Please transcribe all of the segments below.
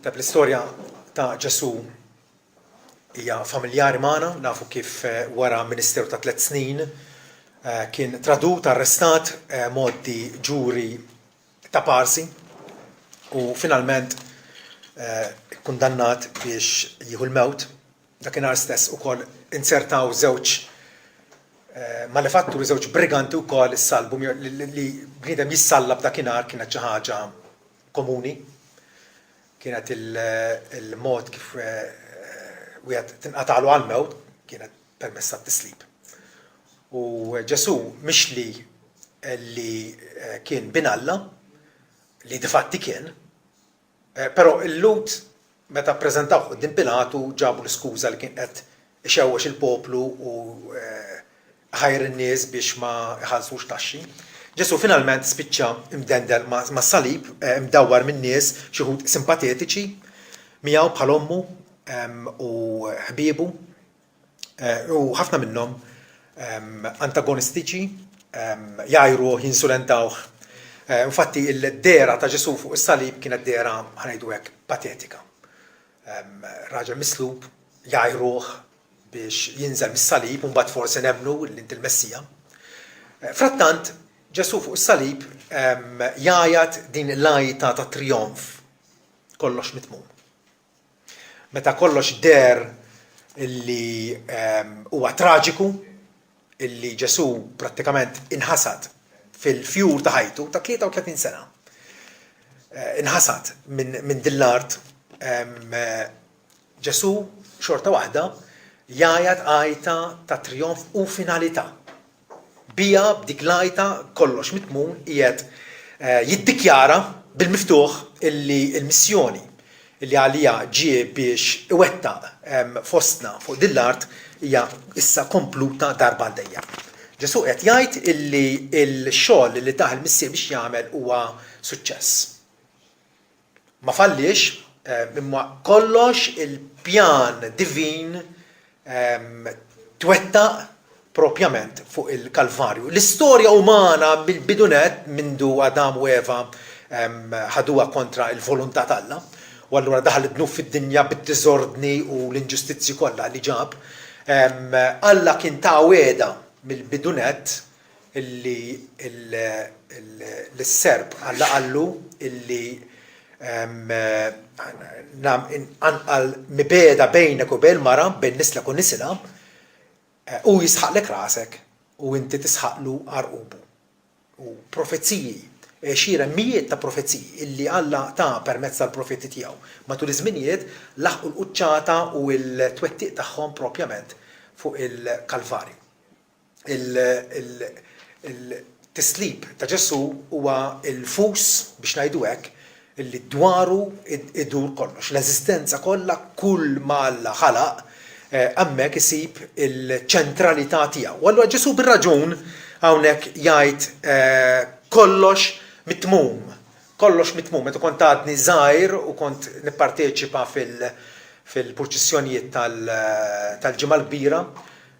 Tab l-istorja ta' Ġesù hija familjari magħna, nafu kif wara ministeru ta' tlet snin kien tradut, arrestat, mgħoddi ġuri ta' parsi u finalment ikkundannat biex jieħu l-mewt. Dakinhar stess ukoll inzertaw żewġ malefatturi, żewġ briganti wkoll issallbu li bniedem jissallab dakinhar kienet xi ħaġa komuni. Kienet il-mod kif wieħed tinqatagħlu għall-mewt kienet permezz tat-tislib. U Ġesù mixli li kien bin Alla, li difatti kien, Però l-Lhud meta ppreżentawh quddiem Pilatu ġabu l-iskuża li kien qed ixewwex il-poplu u iħajjar in-nies biex ma jħallsux taxxi. Ġesù finalment spiċċa mdendel mas-salib, imdawwar min-nies, xi wħud simpatetiċi miegħu bħal ommu u ħbiebu. U ħafna minnhom antagonistiċi, jgħajruh, jinsulentawh. Infatti il-dehra ta' Ġesù fuq is-salib kienet dehra, ħa ngħidu hekk, patetika. Raġel mislub, jgħajruh biex jinżel mis-salib u mbagħad forsi nemmnu li inti l-Messija. Frattant, Ġesù fuq is-salib jgħajat din l-għajta ta' trijonf, kollox mitmum. Meta kollox deher li huwa traġiku, illi Ġesù prattikament inħasad fil-fjur ta' ħajtu ta' 33 sena. Inħasad minn din l-art Ġesù xorta waħda jgħajat għajta ta' trijonf u finalità. Biha, b'dik l-għajta, kollox mitmum, qiegħed jiddikjara bil-miftuħ illi l-missjoni li għaliha ġie biex iwettaq fostna fuq din l-art hija issa kompluta darba għal dejjem. Ġesù qiegħed jgħid illi l-xogħol li tah il-Missier biex jagħmel huwa suċċess. Ma falliex, imma kollox il-pjan divin twettaq propjament fuq il-Kalvarju. L-istorja umana mill-bidu nett, mindu Adam u Eva ħaduha kontra l-volontà t'Alla, u allura daħal id-dnub fid-dinja bid-diżordni u l-inġustizzji kollha li ġab, Alla kien ta wegħda mill-bidu nett illi lis-serp Alla qallu illi nqanqal mibegħda bejnek u bejn il-mara, bejn nislek u nisilha, hu jisħaqlek rasek u inti tisħaqlu għarqubu. U profeziji, għexieren, mijiet ta' profeziji illi Alla ta permezz tal-profeti tiegħu matul iż-żminijiet laħqu l-quċċata u l-twettiq tagħhom propjament fuq il-Kalvarju. Il-tislib ta' Ġesù huwa l-fus, biex ngħidu hekk, li dwaru idur kollox. L-eżistenza kollha, kull ma Alla ħalaq, hemmhekk isib il-ċentralità tiegħu. U allura Ġesù bir-raġun hawnhekk jgħid kollox mitmum. Kollox mitmum. Meta kont għadni żgħir u kont nipparteċipa fil-purċissjonijiet tal-Ġimgħa l-Kbira,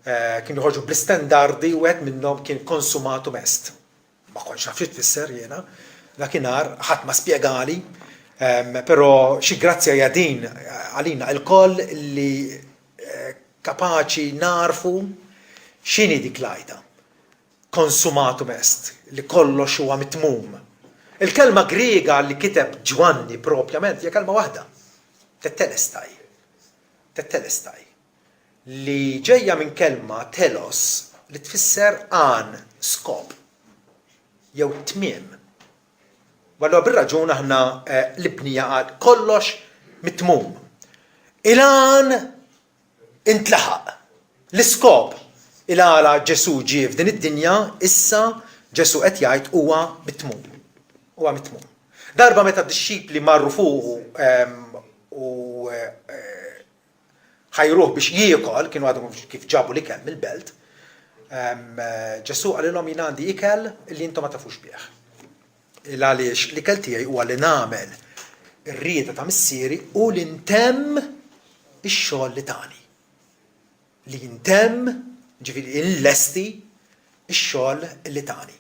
Kienu joħorġu bl-istendardi u wieħed minnhom kien consumatum est. Ma kontx naf xi tfisser jiena dakinhar, ħadd ma spjegali, però xi grazzja hija din għalina lkoll li kapaċi nagħrfu x'inhi dik l-għajta. Consumatum est, li kollox huwa mitmum. Il-kelma Griega li kiteb Ġwanni propjament hija kelma waħda, tetelestai. Tetelestai. Li ġejja minn kelma telos li tfisser għan, skop, jew tmiem. U allura bir-raġun aħna l-ibnija għal kollox mitmum. Il-għan intlaħaq. L-iskop il-għala Ġesù ġie f'din id-dinja issa Ġesù qed jgħid huwa mitmum. Huwa mitmum. Darba meta d-dixxipli marru fuqu u ħajruh biex jiekol, kienu għadhom kif ġabu l-ikel mill-belt, Ġesù qalilhom jien għandi ikel li intom ma tafux bih. Il għaliex l-ikel tiegħi huwa li nagħmel ir-rieda ta' missieri u li ntemm ix-xogħol li tani. Li ntemm, ġifieri nlesti x-xogħol li tani.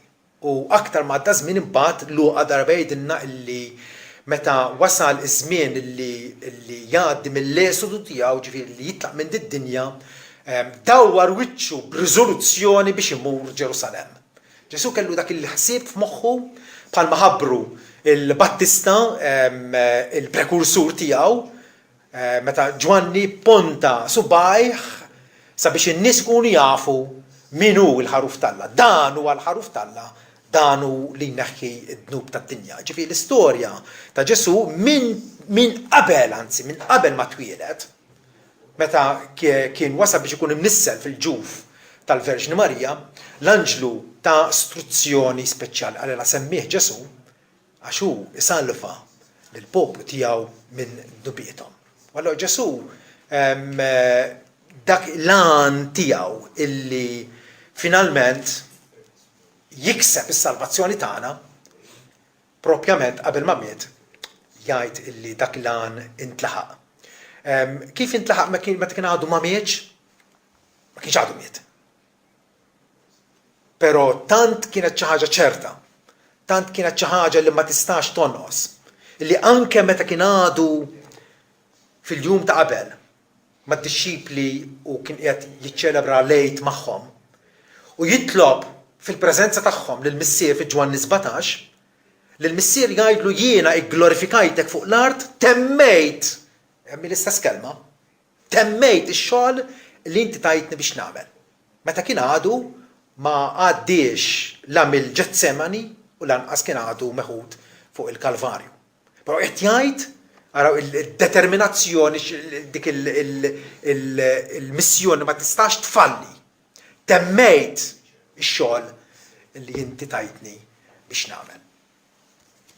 U aktar ma għadda żmien imbagħad Luqa darba jgħidilna illi meta wasal iż-żmien li li jgħaddi mill-esodu tiegħu, ġifieri li jitlaq minn did-dinja, dawwar wiċċu b'riżoluzzjoni biex imur Ġerusalemm. Ġesù kellu dak il-ħsieb f'moħħu bħalma ħabbru l-Battista, il-prekursur tiegħu, meta Ġwanni pponta subgħajh sabiex in-nies ikunu jafu min hu l-Ħaruf t'Alla. Dan huwa l-Ħaruf t'Alla, dan hu li jneħħi d-dnub tad-dinja. Ġifieri l-istorja ta' Ġesù minn minn qabel, anzi minn qabel ma twieled, meta kien wasal biex ikun imnissel fil-ġuf tal-Verġni Marija, l-anġlu ta struzzjoni speċjali, qalilha semmih Ġesù, Għax hu jsalva lill-poplu tiegħu minn dnubiethom. U allura Ġesù dak l-għan tiegħu illi finalment jikseb is-salvazzjoni tagħna, propjament qabel ma miet jgħid illi dak l-għan intlaħaq. Kif intlaħaq meta kien għadu ma mietx? Ma kienx għadu miet. Però tant kienet xi ħaġa ċerta, tant kienet xi ħaġa li ma tistax tonqos, li anke meta kien għadu fil-jum ta' qabel mad-dixxipli u kien qiegħed jiċċelebra l-Għid magħhom u jitlob fil-preżenza tagħhom lill-Missier fi Ġwanni 17, lill-Missier jgħidlu jiena igglorifikajtek fuq l-art, temmejt, hemm l-istess kelma, Temmejt ix-xogħol li inti tajtni biex nagħmel. Meta kien għadu ma għaddiex la mill-Ġetsemani u lanqas kien għadu meħud fuq il-Kalvarju. Però qed jgħid, araw id-determinazzjoni, dik il-missjoni ma tistax tfalli. Temmejt ix-xogħol li inti tajtni biex nagħmel.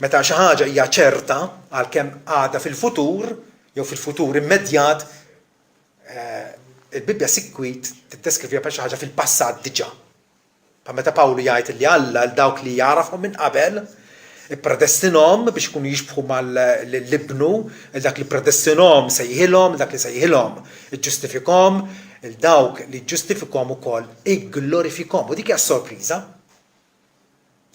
Meta xi ħaġa hija ċerta, għalkemm għadha fil-futur jew fil-futur immedjat, il-Bibbja sikwit tiddeskriviha bħala xi ħaġa fil-passat diġà. Bħal meta Pawlu jgħid li Alla lil dawk li jagħrafhom minn qabel ippredestinhom biex ikunu jixbħu mal-Ibnu, lil dak li ppredestinhom sejħilhom, lil dak li sejħilhom iġġustifikhom, lil dawk li ġġustifikhom ukoll igglorifikhom. U dik hija s-sorpriża.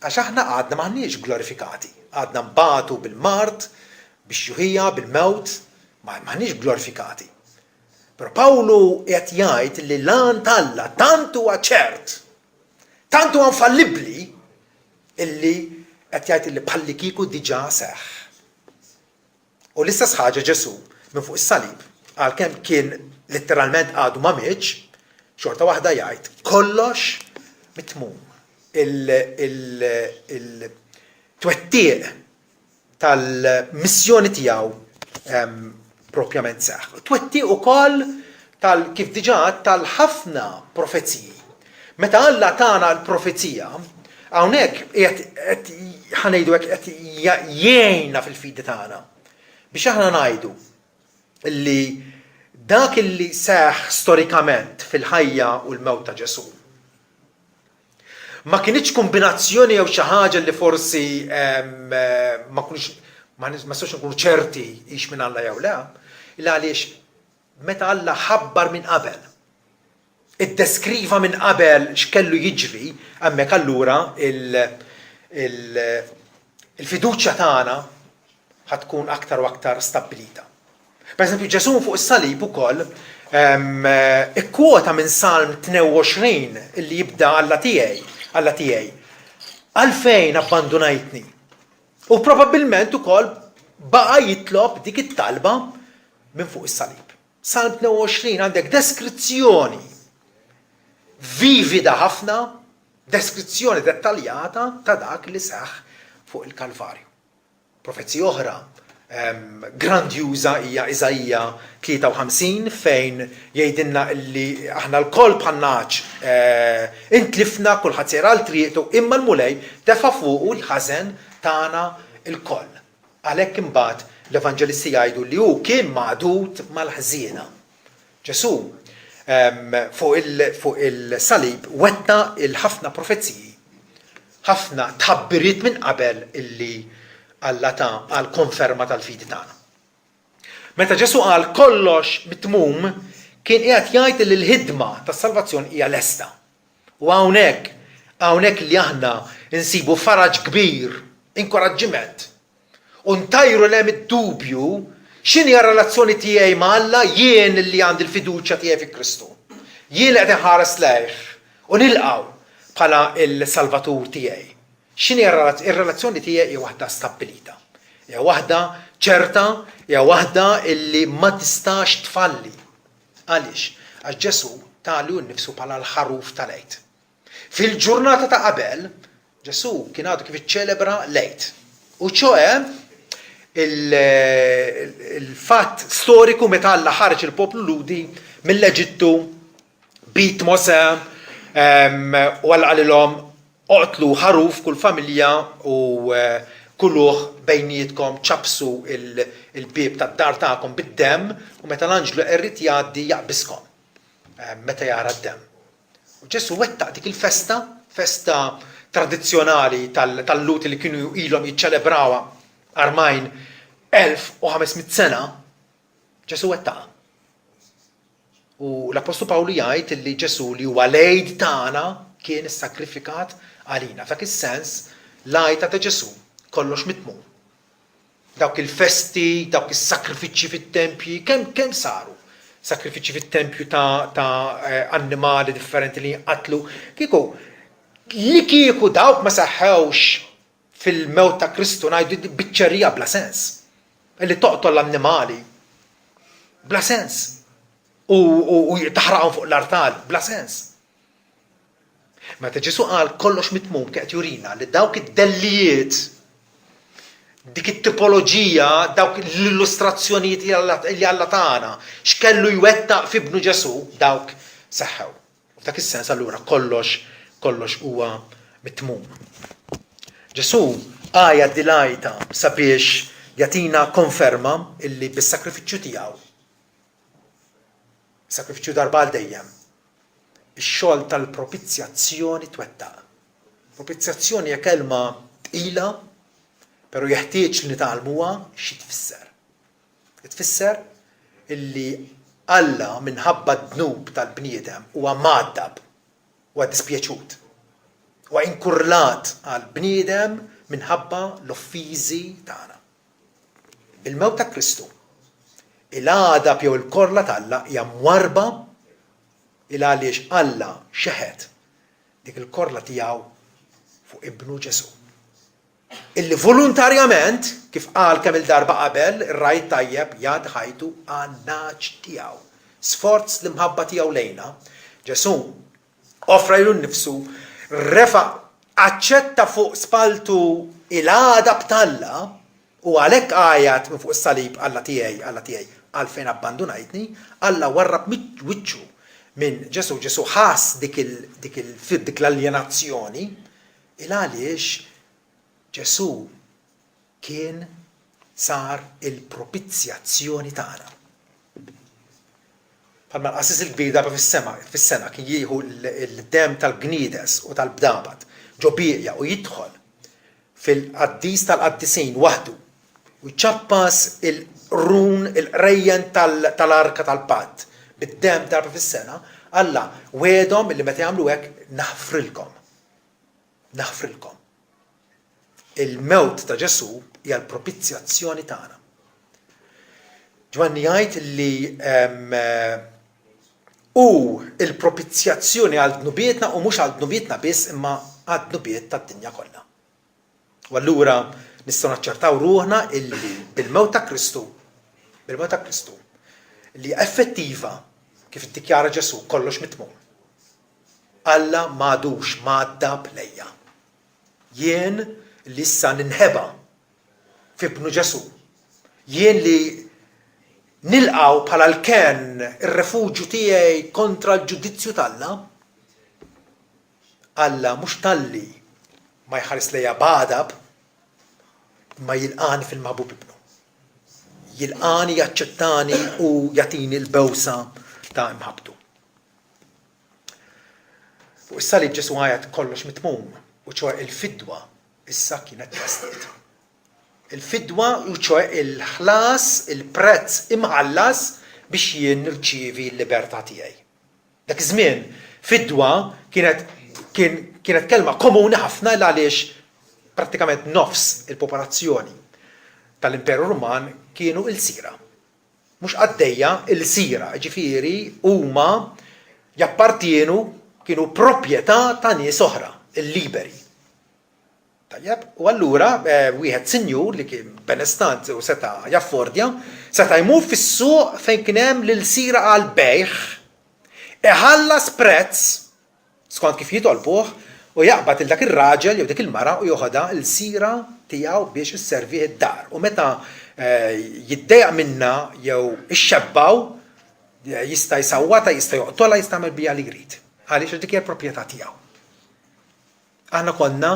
Għax aħna għadna m'aħniex glorifikati, għadna nbatu bil-mard, bix-xjuħija, bil-mewt, m'aħniex glorifikati. Però Pawlu qiegħed jgħid li l-għan t'Alla tant huwa ċert, tant huwa infallibbli, illi qed jgħid illi bħallikieku diġà seħħ. U l-istess ħaġa Ġesù minn fuq is-salib, għalkemm kien litteralment għadu ma mietx, xorta waħda jgħid kollox mitmum. Il-twettiq tal-missjoni tiegħu propjament seħħ. Twettiq ukoll tal kif diġà tal-ħafna profeziji. Meta Alla tana l-profezija, hawnhekk qiegħed ħa ngħidu hekk qed jgħinna fil-fidi tagħna biex aħna ngħidu li dak li seħħ storikament fil-ħajja u l-mewt ta' Ġesù ma kinitx kombinazzjoni jew xi ħaġa li forsi ma kunux ma nistgħux nkunu ċerti hix minn Alla jew le, illa għaliex meta Alla ħabbar minn qabel iddeskriva minn qabel x'kellu jiġri, hemmhekk allura il-fiduċja tagħna ħa tkun aktar u aktar stabbilita. Per eżempju, Ġesù fuq is-salib ukoll ikkwota minn Salm 22 illi jibda Alla tiegħi, Alla tiegħi, għalfejn abbandunajtni? U probabbilment ukoll baqa' jitlob dik it-talba minn fuq is-salib. Salm 22 għandek deskrizzjoni vivida ħafna, deskrizzjoni dettaljata ta' dak li seħħ fuq il-Kalvarju. Profezija oħra grandjuża hija Iżaija 53 fejn jgħidilna li aħna lkoll bħal nagħaġ eh, intlifna kulħadd sejjer għal triqtu imma l-Mulej tefa' fuqu l-ħażen tagħna lkoll. Għalhekk imbagħad l-evanġelisti jgħidu li hu kien magħdud mal-ħżiena. Ġesù fuq il-salib wettaq il-ħafna profeziji, ħafna tħabbiriet minn qabel illi Alla ta għall-konferma tal-fidi tagħna. Meta Ġesù qal kollox mitmum, kien qiegħed jgħid li l-ħidma tas-salvazzjoni hija lesta. U hawnhekk, hawnhekk li aħna nsibu faraġ kbir, inkoraġġiment. U ntajru 'l hemm id-dubju, x'inhi r-relazzjoni tiegħi ma' Alla jien li għandi l-fiduċja tiegħi fi Kristu? Jien li qed inħares lejh u nilqgħu bħala l-Salvatur tiegħi. X'inhi r-relazzjoni tiegħi hija waħda stabbilita. Hija waħda ċerta, hija waħda illi ma tistax tfalli. Għaliex? Għax Ġesù ta lilu nnifsu bħala l-ħaruf tal-Għid. Fil-ġurnata ta' qabel, Ġesù kien għadu kif iċċelebra l-Għid. U ċoe il-fatt storiku meta Alla ħareġ il-poplu Lhudi mill-Eġittu b'id Mosè u Alla qalilhom oqtlu ħaruf kull familja u kuluh bejnietkom ċappsu il-bieb tad-dar tagħkom bid-demm u meta l-anġlu qerried jgħaddi jaqbiżkom meta jara d-demm. U Ġesù wettaq dik il-festa, festa tradizzjonali tal-Lhud li kienu ilhom jiċċelebrawha armajn 1500 sena, Ġesù wettaqha. U l-Appostlu Pawlu jgħid li Ġesù li huwa l-Għid tagħna kien issagrifikat għalina. F'dak is-sens, l-għajta ta' Ġesù kollox mitmum. Dawk il-festi, dawk is-sakrifiċċji fit-tempji, kemm kemm saru sakrifiċċji fit-tempju ta', ta eh, annimali differenti li jinqatlu. Kieku li kieku dawk ma seħħewx fil-mewt ta' Kristu ngħidu biċċerija bla sens. Illi toqtol l-annimali bla sens. U, u, u taħraqhom fuq l-artal bla sens. Meta Ġesù qal kollox mitmum kien qed jurina li dawk id-dellijiet, dik it-tipoloġija, dawk l-illustrazzjonijiet li Alla tana, x'kellu jwettaq f'ibnu Ġesù, dawk seħħew. U f'dak is-sens allura kollox kollox huwa mitmum. Ġesù għajat dil-għajta sabiex jagħtina konferma illi bis-sagrifiċċju tiegħu, sagrifiċċju darba għal dejjem, ix-xogħol tal-propizjazzjoni twettaq. Propizjazzjoni hija kelma tqila, però jeħtieġ li nitgħallmuha xi tfisser. Tfisser illi Alla minħabba d-dnub tal-bniedem huwa mgħaddab, huwa dispjaċut, huwa inkurlat għall-bniedem minħabba l-offiżi tagħna. Bil-mewt ta' Kristu, il-għadab jew il-korla t'Alla hija mwarrba il għaliex Alla xeħet dik il-korla tiegħu fuq Ibnu Ġesù. Illi volontarjament, kif qal kemm-il darba qabel, ir-ragħaj it-tajjeb jagħti ħajtu għan-nagħaġ tiegħu. Sforz l-imħabba tiegħu lejna, Ġesù offra lilu nnifsu, refa' aċċetta fuq spalltu il-għadab t'Alla u għalhekk għajat minn fuq is-salib, Alla tiegħi, Alla tiegħi, għalfejn abbandunajtni? Alla warrab wiċċu minn Ġesù, Ġesù ħass dik dik l-aljenazzjoni, Il-għaliex Ġesù kien sar il-propizjazzjoni tagħna. Bħalma l-qassis il-kbir darba fis-sema, fis-sena kien jieħu l-demm tal-gniedes u tal-bdabad ġo bieqja u jidħol fil-qaddis tal-qaddisin waħdu u jċappas il-qrun, il-qrejjen tal-arka tal-patt bid-demm darba fis-sena, Alla wegħedhom li meta jagħmlu hekk naħfrilkom. Naħfrilkom. Il-mewt ta' Ġesù hija l-propizjazzjoni tagħna. Ġwanni jgħid li hu l-propizjazzjoni għal dnubietna u mhux għal dnubietna biss imma għad-dnubiet tad-dinja kollha. U allura nistgħu naċċertaw ruħna illi bil-mewt ta' Kristu, bil-mewt ta' Kristu, li effettiva kif iddikjara Ġesù kollox mitmum. Alla m'għadux mgħaddab lejja. Jien li issa ninħeba f'Ibnu Ġesù, jien li nilqgħu bħala l-kenn, ir-refuġju tiegħi kontra l-ġudizzju t'Alla, Alla mhux talli ma jħares lejja b'għadab, imma jilqagħni fil-maħbub Ibnu. Jilqagħni, jaċċettani u jagħtini l-bewsa ta' imħabbtu. Fuq is-salib Ġesù għajat kollox mitmum, u ċoe il-fidwa issa kienet tlestiet. Il-fidwa u ċoe il-ħlas, il-prezz imħallas biex jien nirċievi l-libertà tiegħi. Dak iż-żmien fidwa kienet kien, kienet kelma komuni ħafna l għaliex prattikament nofs il-popolazzjoni. tal-Imperu Ruman kienu ilsira. Mhux qaddejja, ilsira, jiġifieri huma jappartienu, kienu proprjetà ta' nies oħra, il-liberi. Tajjeb, u allura wieħed sinjur li kien benestant u seta' jaffordja, seta' jmur fis-suq fejn kien hemm l-ilsira għall-bejgħ, iħallas prezz skont kif jitolbuh, u jaqbad 'il dak ir-raġel jew dik il-mara u joħodha lsira tiegħu biex isservih id-dar. U meta jiddejjaq minnha jew ixxebbgħu, jista' jsawwatha, jista' joqtolha, jista' jagħmel biha li jrid. Għaliex? Għax dik hija l-proprjetà tiegħu. Aħna konna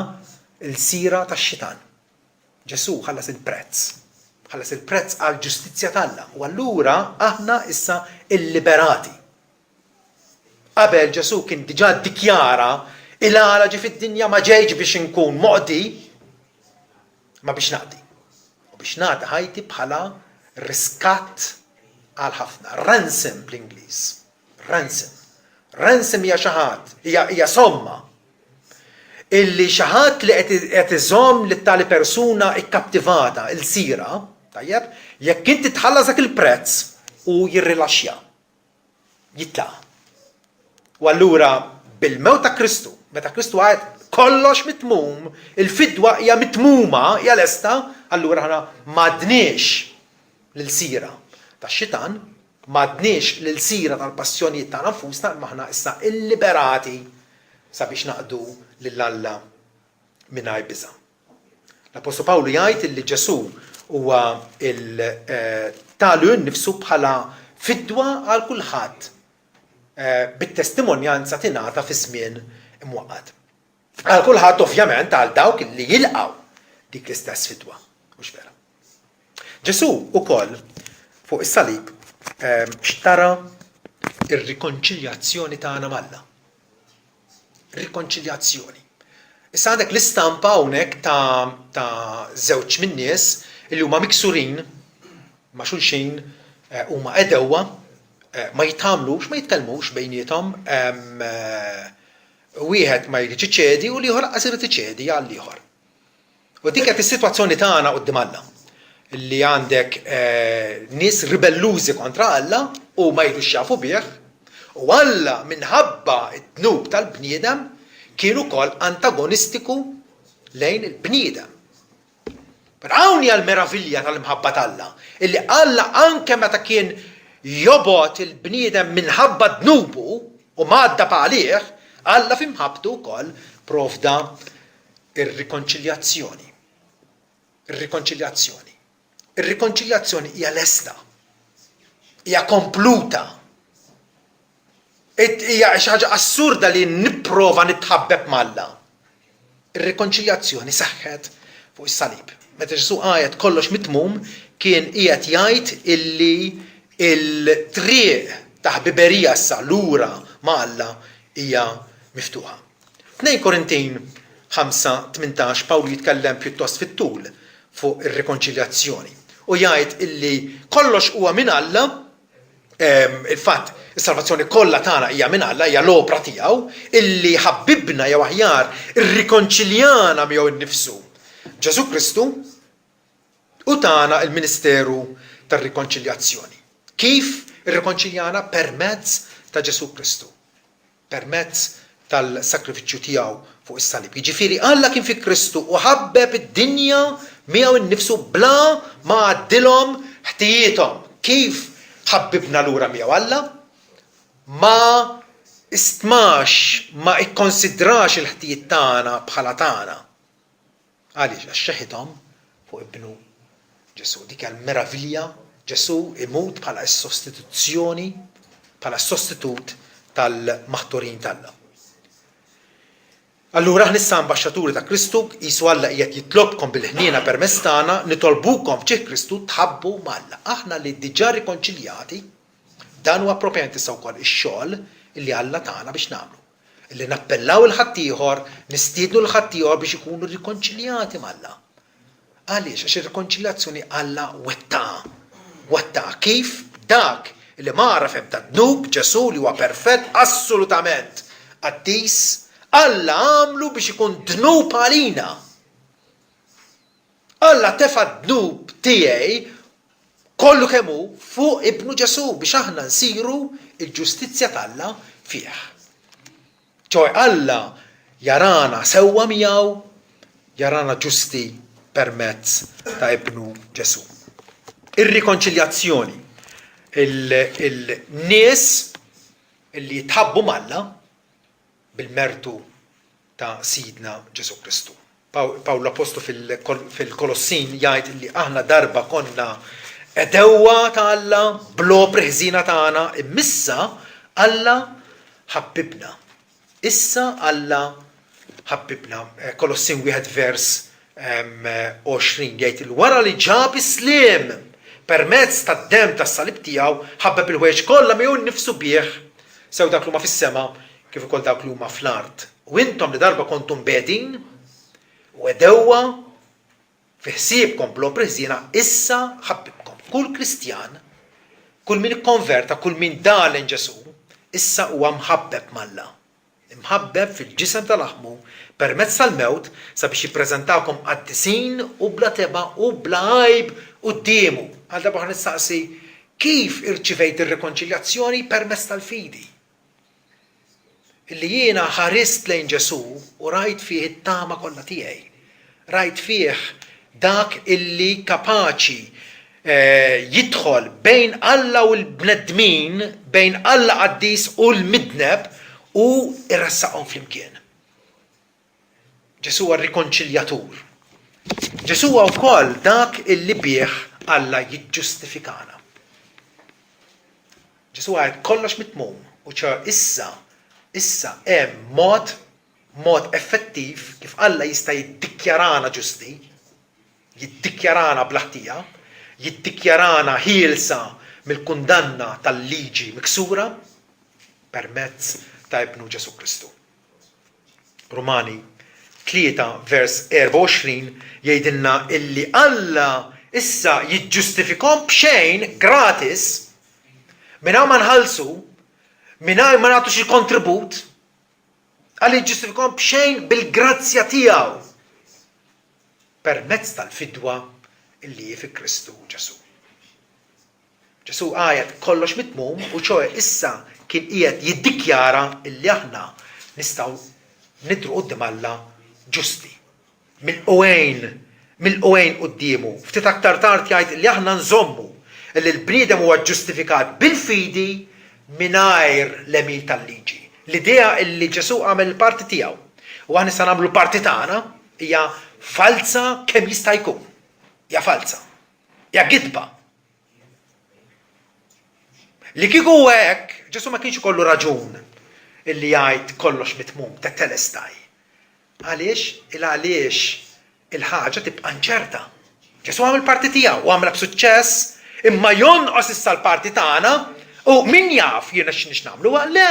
lsira tax-xitan. Ġesù ħallas il-prezz. Ħallas il-prezz għall-ġustizzja t'Alla. U allura aħna issa illiberati. Qabel Ġesù kien diġà ddikjara il-għala ġie fid-dinja ma ġejtx biex inkun moqdi, ma biex naqdi. U biex nagħti ħajti bħala riskatt għal ħafna. Ransom bl-Ingliż. Ransom. Ransom hija xi ħadd, hija somma illi xi ħadd li qed iżomm lit tali persuna ikkaptivata, ilsira, tajjeb, jekk inti tħallas dak il-prezz u jirrilaxxja. Jitlaq. U allura bil-mewt ta' Kristu, meta Kristu għajat kollox mitmum, il-fidwa hija mitmuma, hija lesta, allura aħna m'għadniex l-ilsira tax-xitan, m'għadniex l-ilsira tal-passjonijiet tagħna nfusna, imma aħna issa illiberati sabiex naqdu lil Alla mingħajr biża'. L-Appostlu Pawlu jgħid li Ġesù huwa ta lilu nnifsu bħala fidwa għal kulħadd bit-testimonjanza tingħata fi żmien imwaqqat. Għal kulħadd ovvjament għal dawk li jilqgħu dik l-istess fidwa. Mhux vera. Ġesù ukoll fuq is-salib xtara ir-rikonċiljazzjoni tagħna m'Alla. Rikonċiljazzjoni. Issa għandek l-istampa hawnhekk ta', ta żewġ min-nies li huma miksurin ma' xulxin eh, huma għedewwa, eh, ma jitgħamlux, ma jitkellmux bejniethom, eh, wieħed ma jridx iċedi u l-ieħor lanqas irid iċedi għall-ieħor. U dik qed is-sitwazzjoni tagħna quddiem Alla. Li għandek nies ribellużi kontra Alla u ma jridux jafu bih, u Alla minħabba d-dnub tal-bniedem kien ukoll antagonistiku lejn il-bniedem. Però hawn hija l-meravilja tal-imħabba t'Alla, illi Alla anke meta kien jobgħod il-bniedem minħabba dnubu u mgħaddab għalih, Alla fi mħabbtu wkoll provda Ir-rikonċiljazzjoni. Ir-rikonċiljazzjoni. Ir-rikonċiljazzjoni hija lesta. Hija kompluta. Hija xi ħaġa assurda li nipprova nitħabbeb m'Alla. Ir-rikonċiljazzjoni seħħet fuq is-salib. Meta Ġesù għajat kollox mitmum, kien qiegħed jgħid illi il-triq ta' ħbiberija issa lura ma' Alla hija miftuħa. 2 Korintin 5:18 Pawlu jitkellem pjuttost fit-tul fuq ir-rikonċiljazzjoni u jgħid illi kollox huwa minn Alla, il-fatt is-salvazzjoni kollha tagħna hija minn Alla, hija l-opra tiegħu, illi ħabbibna jew aħjar irrikonċiljana miegħu nnifsu Ġesù Kristu u tana l-ministeru tar-rikonċiljazzjoni. Kif irrikonċiljana? Permezz ta' Ġesù Kristu. permezz tal-sagrifiċċju tiegħu fuq is-salib. Jiġifieri Alla kien fi Kristu u ħabbeb id-dinja miegħu nnifsu bla ma għaddilhom ħtijiethom. Kif ħabbibna lura miegħu Alla? Ma stmax, ma ikkonsidrax il-ħtijiet tagħna bħala tagħna. Għaliex? Għax xeħithom fuq Ibnu Ġesù. Dik hija l-meravilja, Ġesù imut bħala s-sostituzzjoni, bħala s-sostitut tal-maħturin t'Alla. Allura aħna issa ambaxxaturi ta' Kristu, qisu Alla qiegħed jitlobkom bil-ħniena permezz tagħna, nitolbukom f'ġieħ Kristu tħabbu m'Alla. Aħna li diġà rikonċiljati, dan huwa propjament issa wkoll ix-xogħol li Alla tana biex nagħmlu. Li nappellaw 'il ħaddieħor, nistiednu 'l ħaddieħor biex ikunu rrikonċiljati m'Alla. Għaliex? Għax ir-rikonċiljazzjoni Alla wettaqha. Wettaqha kif? Dak li ma għaraf ebda dnub, Ġesù li huwa perfett, assolutament qaddis, Alla għamlu biex ikun dnub għalina. Alla tefa' d-dnub tiegħu. tiegħi kollu kemm hu fuq Ibnu Ġesù biex aħna nsiru l-ġustizzja t'Alla fih. Ċoe Alla jarana sewwa miegħu, jarana ġusti permezz ta' Ibnu Ġesù. Ir-rikonċiljazzjoni, il-nies li jitħabbu m'Alla bil-mertu ta' Sidna Ġesù Kristu. Pawlu l-Appostlu fil-Kolossin jgħid li aħna darba konna għedewwa ta' Alla bl-opri ħżiena tagħna, imma issa Alla ħabbibna. Issa Alla ħabbibna. Kolossin wieħed vers 20 jgħid li wara li ġab is-sliem permezz tad-demm tas-salib tiegħu ħabbeb il-ħwejjeġ kollha miegħu nnifsu bih, sew dak li huma fis-sema kif ukoll dawk li huma fl-art. U intom li darba kontu mbegħdin u għedewwa fi ħsiebkom bl-opri ħżiena, issa ħabbibkom. Kull Kristjan, kull min ikkonverta, kull min dar lejn Ġesù, issa huwa mħabbeb m'Alla. Imħabbeb fil-ġisem ta' laħmu permezz tal-mewt sabiex jippreżentakom qaddisin u bla tebgħa u bla għajb quddiemu. Għal darba oħra nistaqsi, kif irċivejt ir-rikonċiljazzjoni permezz tal-fidi? Illi jiena ħarist lejn Ġesù u rajt fih it-tama kollha tiegħi. Rajt fih dak illi kapaċi jidħol bejn Alla u l-bnedmin, bejn Alla qaddis u l-midneb u jressaqhom flimkien. Ġesù huwa r-rikonċiljatur. Ġesù huwa wkoll dak illi bih Alla jiġġustifikana. Ġesù għajat kollox mitmum u ċa issa, issa hemm mod, mod effettiv kif Alla jista' jiddikjarana ġusti, jiddikjarana bla ħtija, jiddikjarana ħielsa mill-kundanna tal-liġi miksura permezz ta' Ibnu Ġesù Kristu. Rumani 3 vers 24 jgħidilna illi Alla issa jiġġustifikhom b'xejn, gratis, mingħajr ma nħallsu, mingħajr ma nagħtu xi kontribut, Alla jiġġustifikhom b'xejn bil-grazzja tiegħu permezz tal-fidwa illi hi fi Kristu Ġesù. Ġesù għajat kollox mitmum u ċoe issa kien qiegħed jiddikjara illi aħna nistgħu nidhru quddiem Alla ġusti, milqugħin, milqugħin quddiemu. Ftit aktar tard jgħid illi aħna nżommu illi l-bniedem huwa ġġustifikat bil-fidi mingħajr l-għemil tal-liġi. L-idea illi Ġesù għamel il-parti tiegħu u aħna issa nagħmlu l-parti tagħna hija falza kemm jista' jkun. Hija falza. Hija gidba. Li kieku huwa hekk, Ġesù ma kienx ikollu raġun illi jgħid kollox mitmum, tetelestai. Għaliex? Il għaliex il-ħaġa tibqa' inċerta. Ġesù għamel parti tiegħu u għamilha b'suċċess, imma jonqos issa l-parti tagħna u min jaf jiena x'nix nagħmlu? Le!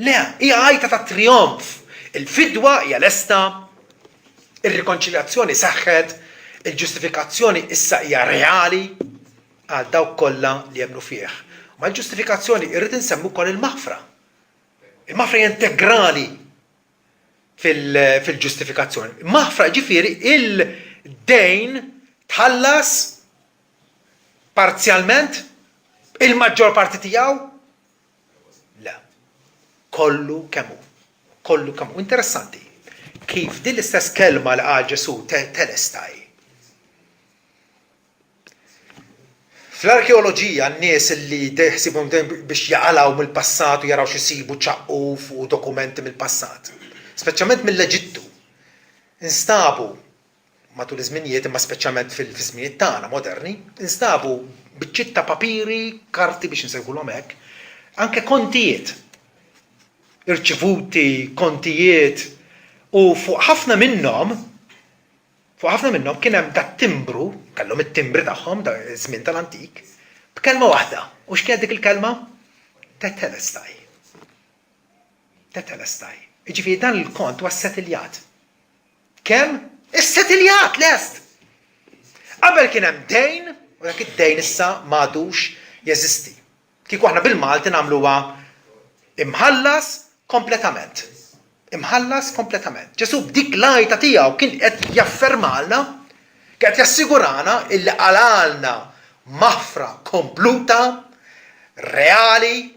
Le, hija għajta ta' trijonf. Il-fidwa hija lesta, ir-rikonċiljazzjoni seħħet, il-ġustifikazzjoni issa hija reali għal dawk kollha li jemmnu fih. Mal-ġustifikazzjoni irrid insemmi wkoll il-maħfra. Il-maħfra hija integrali fil-ġustifikazzjoni. Maħfra ġifieri il-dejn tħallas parzjalment il-maġġor parti tiegħu Le. Kollu kemm hu. Kollu kemm hu. Interessanti kif din l-istess kelma li qal Ġesù telestai. Fl-arkeoloġija n-nies li ħsibhom biex jaqalgħu mill-passat u jaraw x'isibu ċaqquf u dokumenti mill-passat, speċjalment mill-Eġittu, instabu Matul iż-żminijiet, imma speċjalment fiż-żminijiet tagħna moderni, instabu biċċiet ta' papiri, karti biex insejħulhom hekk, anke kontijiet. Irċivuti, kontijiet, u fuq ħafna minnhom, fuq ħafna minnhom kien hemm dat-timbru, kellhom it-timbri tagħhom da żmien tal-antik, b'kelma waħda. U x'kienet dik il-kelma? Tetelestai. Tetelestai. Jiġifieri dan il-kont huwa ssetiljat. Kemm? Issetiljat, lest! Qabel kien hemm dejn u dak id-dejn issa m'għadux jeżisti. Kieku aħna bil-Malti nagħmluha imħallas kompletament. Imħallas kompletament. Ġesù b'dik l-għajta tiegħu kien qed jaffermalna, Qed jassigurana illi qalgħalna maħfra kompluta, reali,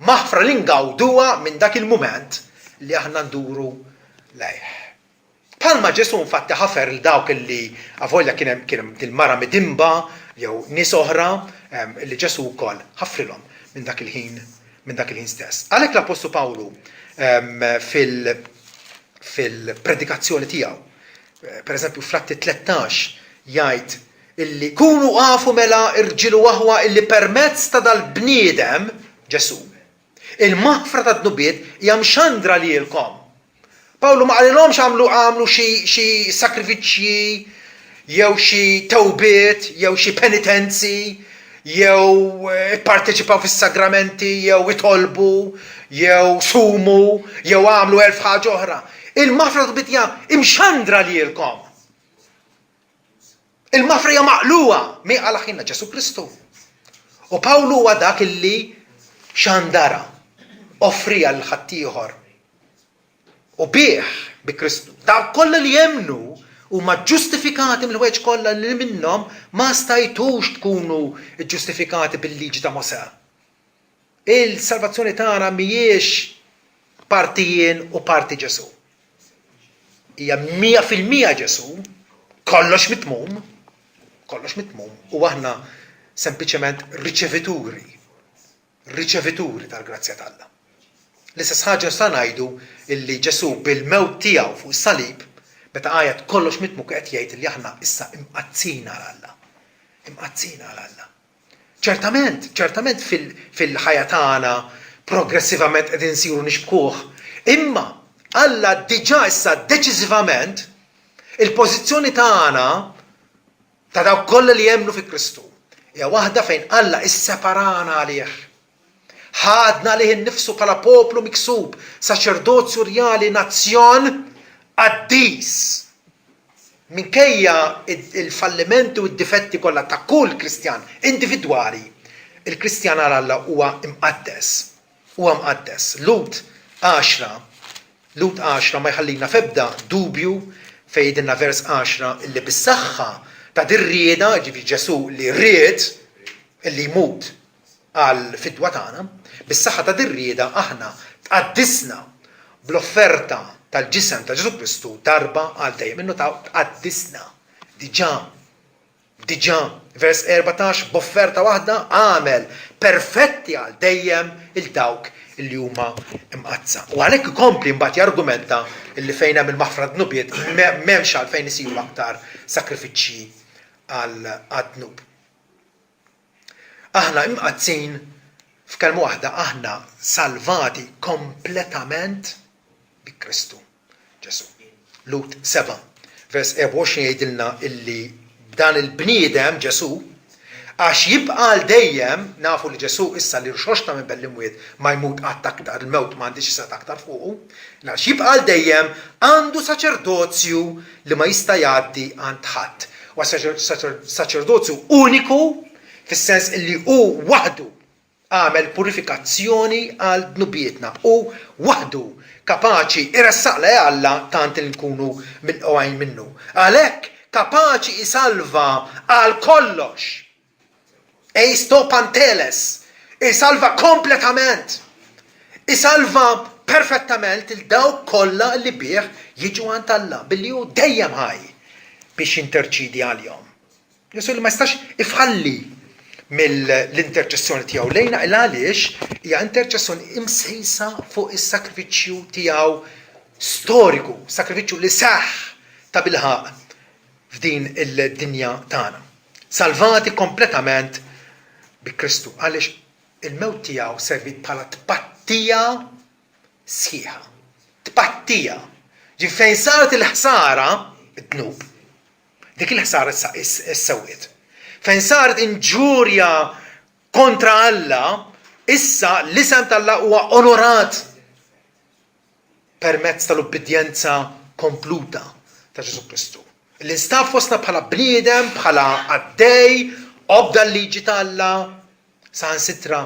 maħfra li ngawduha minn dak il-mument li aħna nduru lejh. Bħalma Ġesù infatti ħafer 'l dawk li avolja kien hemm kien hemm dil-mara midinba jew nies oħra li Ġesù wkoll ħafrilhom minn dak il-ħin minn dak il-ħin stess. Għalhekk l-Appostlu Pawlu fil fil-predikazzjoni tiegħu, pereżempju fl-Atti 13 jgħid illi kunu afu mela irġiel u aħwa illi permezz ta' dal-bniedem, Ġesù, Il-maħfra tad-dnubiet hija mxandra lilkom. Pawlu ma qalilhomx agħmlu agħmlu xi xi sagrifiċċji jew xi tewbiet jew xi penitenzi jew ipparteċipaw fis-sagramenti jew itolbu jew sumu jew agħmlu elf ħaġa oħra. Il-maħfra tad-dnubiet hija imxandra lilkom. Il-maħfra hija maqlugħa mi għal aħina Ġesù Kristu. U Pawlu huwa dak illi xandara, offriha lil ħaddieħor. U bih, bi Kristu, dawk kollha li jemmnu huma ġġustifikati mill-ħwejjeġ kollha li minnhom ma stajtux tkunu ġġustifikati bil-liġi ta' Mosè. Il-salvazzjoni tagħna mhijiex parti jien u parti Ġesù. Hija 100% Ġesù, kollox mitmum, kollox mitmum, u aħna sempliċement riċevituri, riċevituri tal-grazzja t'Alla. L-istess ħaġa nistgħu ngħidu illi Ġesù bil-mewt tiegħu fuq is-salib, meta għajat kollox mitmum qed jgħid li aħna issa imqaddsin għal Alla. Imqaddsin għal Alla. Ċertament, ċertament fil-ħajja tagħna progressivament qegħdin insiru nixbkuh, imma Alla diġà issa deċiżivament il-pożizzjoni tagħna ta' dawk kollha li jemmnu fi Kristu hija waħda fejn Alla isseparana għalih. Ħadna għalih innifsu bħala poplu miksub, saċerdozju rjali, nazzjon qaddis. Minkejja l-fallimenti u d-difetti kollha ta' kull Kristjan individwali, il-Kristjan għal Alla huwa mqaddes. Huwa mqaddes. Lhud għaxra, Lhud għaxra ma jħallina f'ebda dubju fejn jgħidilna vers għaxra illi bis-saħħa ta' dir-rieda, jiġifieri Ġesù li ried illi jmut għall-fidwa tagħna, bis-saħħa ta' dir-rieda aħna tqaddisna bl-offerta tal-ġisem ta' Ġesù Kristu darba għal dejjem. Innutaw, tqaddisna. Diġà. Diġà. Vers 14, b'offerta waħda għamel perfetti għal dejjem il dawk li huma mqaddsa. U għalhekk ikompli mbagħad jargumenta li fejn hemm il-maħfra dnubiet m'hemmx għalfejn isiru aktar sagrifiċċji għad-dnub. Aħna imqaddsin, f'kelma waħda aħna salvati kompletament bi Kristu Ġesù. Lhud 7, vers 24 jgħidilna illi b'dan il-bniedem Ġesù, għax jibqa' għal dejjem, nafu li Ġesù issa li rxoxta minn bejn l-imwiet ma jmut qatt aktar, il-mewt ma għandhiex setgħa aktar fuqu, għax jibqa' għal dejjem għandu saċerdozju li ma jista' jgħaddi għand ħadd. Huwa saċerdozju uniku fis-sens illi hu waħdu għamel purifikazzjoni għal dnubietna. Hu waħdu kapaċi jressaq lejn Alla tant li nkunu milqugħin minnu. Għalhekk kapaċi jsalva għal kollox. Eis to panteles, isalva kompletament, isalva perfettament lil dawk kollha li bih jiġu għand Alla, billi hu dejjem ħaj biex jinterċiedi għalihom. Ġesù li ma jistax ifalli mill-interċessjoni tiegħu lejna il għaliex hija interċessjoni imsejsa fuq is-sagrifiċċju tiegħu storiku, sagrifiċċju li seħħ tabilħaqq f'din id-dinja tagħna. Salvati kompletament bi Kristu għaliex il-mewt tiegħu serviet bħala tpattija sħiħa. Tpattija. Ġifieri fejn saret il-ħsara, id-dnub, dik il-ħsara issa issewwiet. Fejn saret inġurja kontra Alla, issa l-isem t'Alla huwa onorat permezz tal-ubbidjenza kompluta ta' Ġesù Kristu. Li nstab fostna bħala bniedem, bħala qaddej, obda l-liġi ta' Alla, saħansitra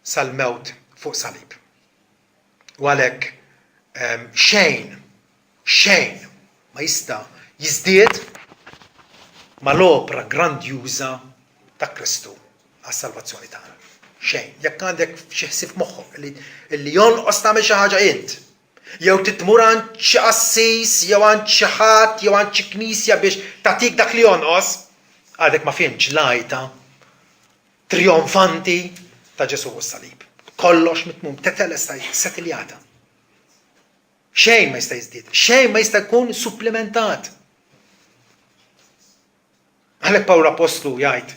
sal-mewt fuq salib. U għalhekk xejn, xejn ma jista' jiżdied. mal-opra grandjuża ta' Kristu għas-salvazzjoni tagħna. Xejn. Jekk għandek xi ħsieb f'moħħok li jonqos tagħmel xi ħaġa int, jew trid tmur għand xi qassis, jew għand xi ħadd, jew għand xi knisja biex tagħtik dak li jonqos, għadek ma fhimtx l-għajta trionfanti ta' Ġesù fuq is-salib. Kollox mitmum, tetelestai, setiljata. Xejn ma jista' jiżdied, xejn ma jista' jkun supplimentat. Għalhekk Pawlu Appostlu jgħid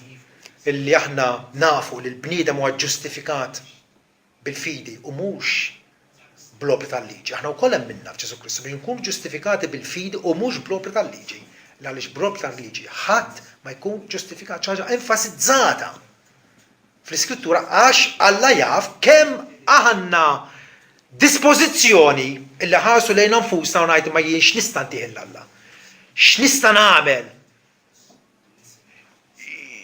illi aħna nafu li l-bniedem huwa ġustifikat bil-fidi u mhux bl-opri tal-liġi. Aħna wkoll emminna f'Ġesù Kristu biex nkunu ġustifikati bil-fidi u mhux bl-opri tal-liġi. Għaliex bl-opri tal-liġi ħadd ma jkun ġustifikat, xi ħaġa enfasizzata fl-Iskrittura għax Alla jaf kemm aħna dispożizzjoni illi ħarsu lejna nfusna u ngħidu ma jien x'nista' ntih 'l Alla? X'nista' nagħmel?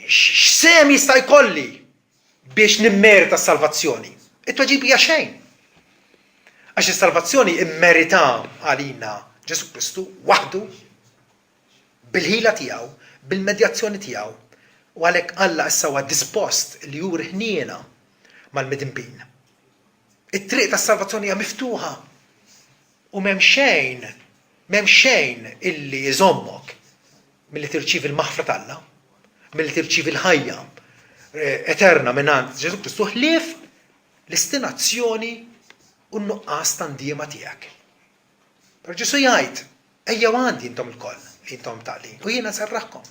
X'sehem jista' jkolli biex nimmerita s-salvazzjoni? It-tweġiba hija xejn. Għax is-salvazzjoni immerita għalina Ġesù Kristu waħdu bil-ħila tiegħu, bil-medjazzjoni tiegħu, u għalhekk Alla issa huwa dispost li juri ħniena mal-midinbin. It-triq tas-salvazzjoni hija miftuħa u m'hemm xejn, m'hemm xejn illi jżommok milli tirċievi l-maħfra t'Alla, milli tirċievi l-ħajja eh, eterna mingħand Ġesù Kristu ħlief l-istinazzjoni u n-nuqqas ta' ndiema tiegħek. Però Ġesù jgħid, Ejjew għandi intom ilkoll li intom mtaqqlin, u jiena nserraħkom.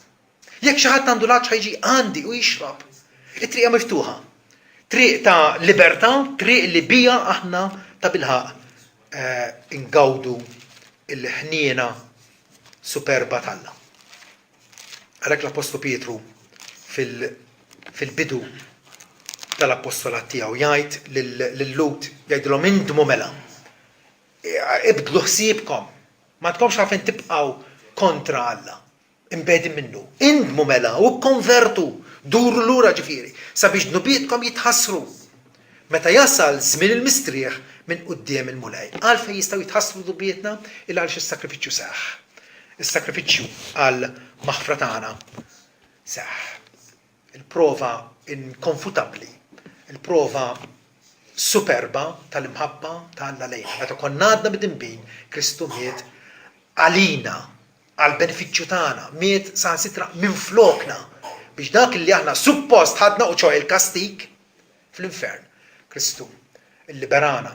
Jekk xi ħadd għandu l-għatx ħa jiġi għandi u jixrob. It-triq hija miftuħa. Triq ta' libertà, triq li biha aħna tabilħaqq eh, ingawdu l-ħniena superba t'Alla. Għalhekk l-Appostlu Pietru fil-bidu tal-appostolat tiegħu jgħid lil-Lhud jgħidilhom indmu mela Ibdlu ħsiebkom. M'għandkomx għalfejn tibqgħu kontra Alla, imbegħdin minnu. Indmu mela u kkonvertu, duru lura ġifieri, sabiex dnubietkom jitħassru meta jasal żmien il-mistrieħ minn quddiem il-Mulej. Għalfejn jistgħu jitħassru dnubietna? Il għaliex is-sagrifiċċju seħħ. Is-sagrifiċċju għall-maħfra tagħna seħħ. Il-prova inkonfutabbli, il-prova superba tal-imħabba ta' Alla lejna. Meta konna għadna midinbin, Kristu miet għalina, għall-benefiċċju tagħna, miet saħansitra minflokna biex dak li aħna suppost ħadna u ċoe il-kastig fl-infern, Kristu illiberana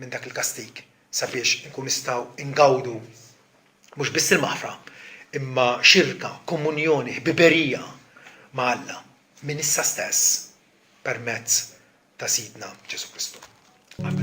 minn dak il-kastig sabiex inkun nistgħu ingawdu mhux biss il-maħfra, imma xirka, komunjoni, ħbiberija ma' Alla minn issa stess permezz ta' Sidna Ġesù Kristu. Amen.